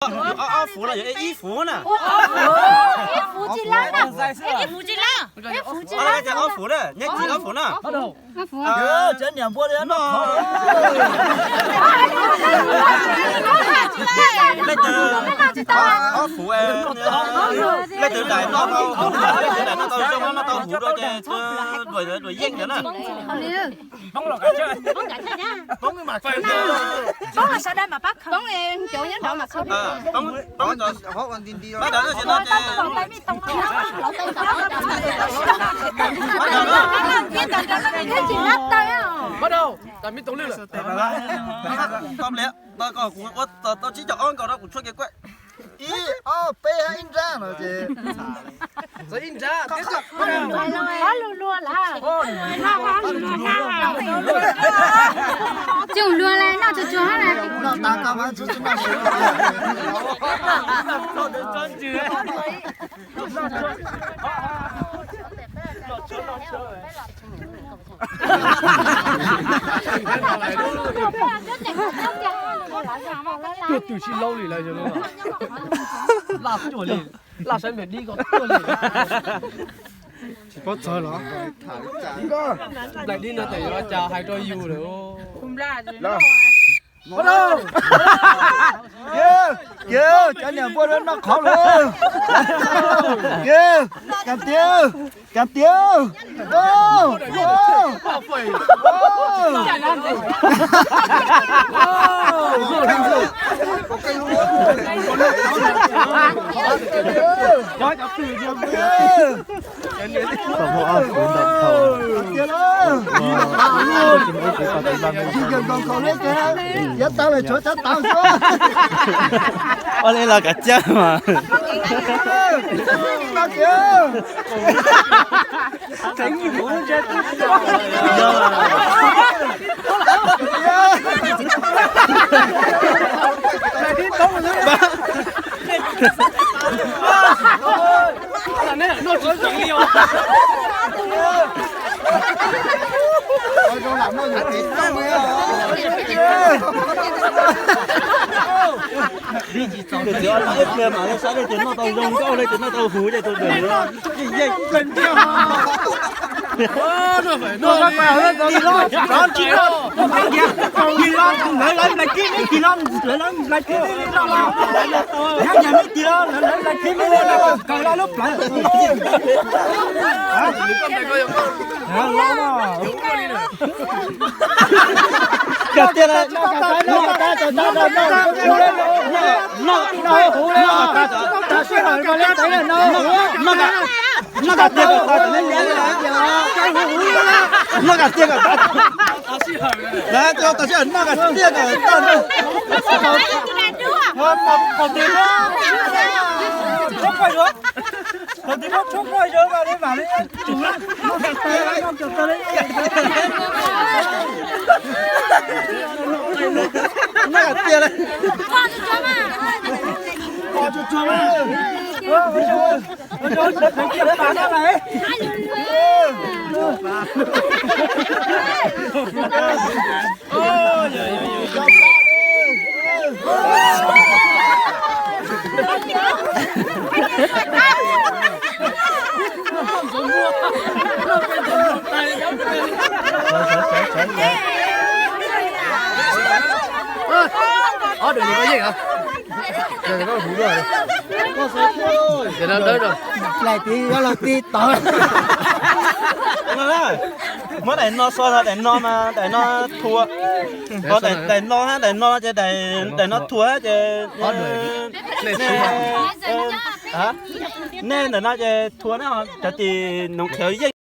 Ob fuv no yog ib fuv na. Ib fuv tsis lab na. Ib fuv tsis lab. Ib fuv tsis lab. Ob fuv na, nyob tsis ob fuv na. Leej twg, ob fuv, leej twg daim noj tau, leej twg daim noj tau zoo noj tau huv dua ces dua yeej ntawd na. Tau pliag, tau koj kuv ua tau tsib caug ob nkaus rau kuv tshuab kev kuaj. Ib ob peb ib nrab no ces. Tsis luag lawm, noj tsuag tsuag na. Cuag twm sib laub li lawm. Laj cuag li, laj saib nplaim dib ko cuag li. Tsis paub txog los? Nplaim dib no tes yuav cas hais rau yus lawm. Kiag, cov niam npua noj qhauv lawm. Kiag, Kam Tiav, Kam Tiav. Tsis nkaus nkaus li ces yav tag lawm tshuav tshav tawv xwb. Ua li los kav ciaj mas. Tus txiv ob tug ib pliag mam li saib leej twg noj tau zoo nkauj, leej twg noj tau huv ces tus ntawd. Tig los, lawv lawv nplaim kib, tig los, lawv lawv nplaim kib, tig los, lawv nplaim kib, tig los, lub plawv. Tiag tiag, noj, noj, noj, noj tiag, noj tiag. Lawv cov tau sij hawm noj tiag tiag. Thaum twg muab tshuab koj yog mam li mam li tsum, noj tiag tiag li. Ob, đừng có gì hả? Đừng có hú rồi. Để nó đỡ rồi. Lais tiv, lais tiv tawv. Muab daim no so, daim no mas daim no thua. Daim no, daim no ces daim no thua ces nej ntawm no ces thua na, cov tim noov qhiav yeej.